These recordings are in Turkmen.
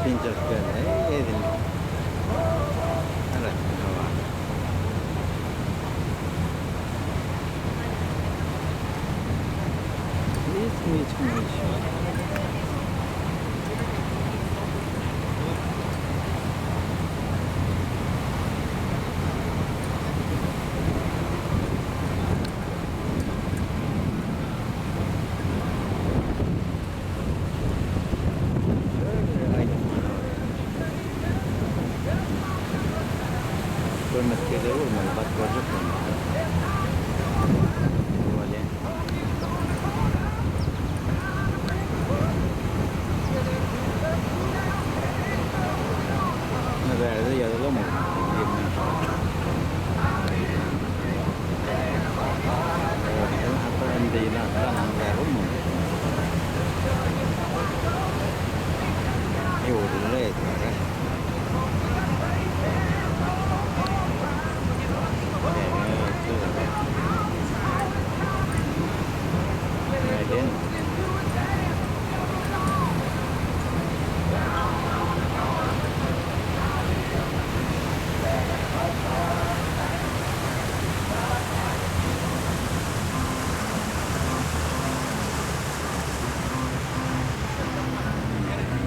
Dynç alyş ýerleri edil arassa howada. Hiç kim hiç kime işi ýok. Görmedik ýerleri bolmaly, baryp görjek bolmaly. Bolýa. Ine bärde ýazylan bolmaly, girmän.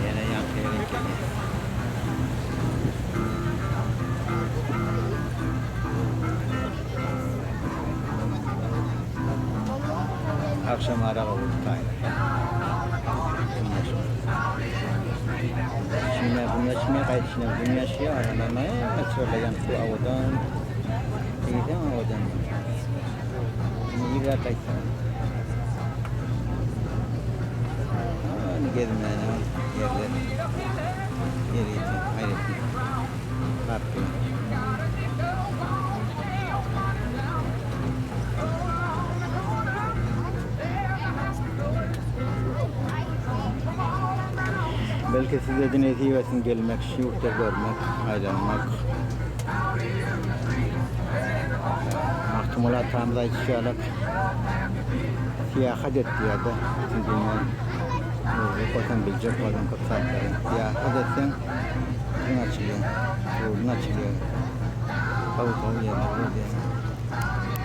Ýene ýaňky ýere gelýär. Agşam araba bolup gaýlar. Şine güneşme gaýdyşyna güneş ýa anama şöyle ýaňky awadan. Diýseň awadan. Nirä gaýtsaň? Hany gezmäne ýerler. Ýerite, aýratyn. Parklar. Belki size de nesip etsin gelmek, şu ýurtda görmek, aýlanmak. Magtymguly atamyz aýdyşy ýaly, syýahat et diýýär-de, bütün dünýä görjek bolsaň, biljek bolsaň köp zatlary. Syýahat etseň, gözüň açylýar, göwnüň açylýar. Gowy-gowy ýerleri görýäň.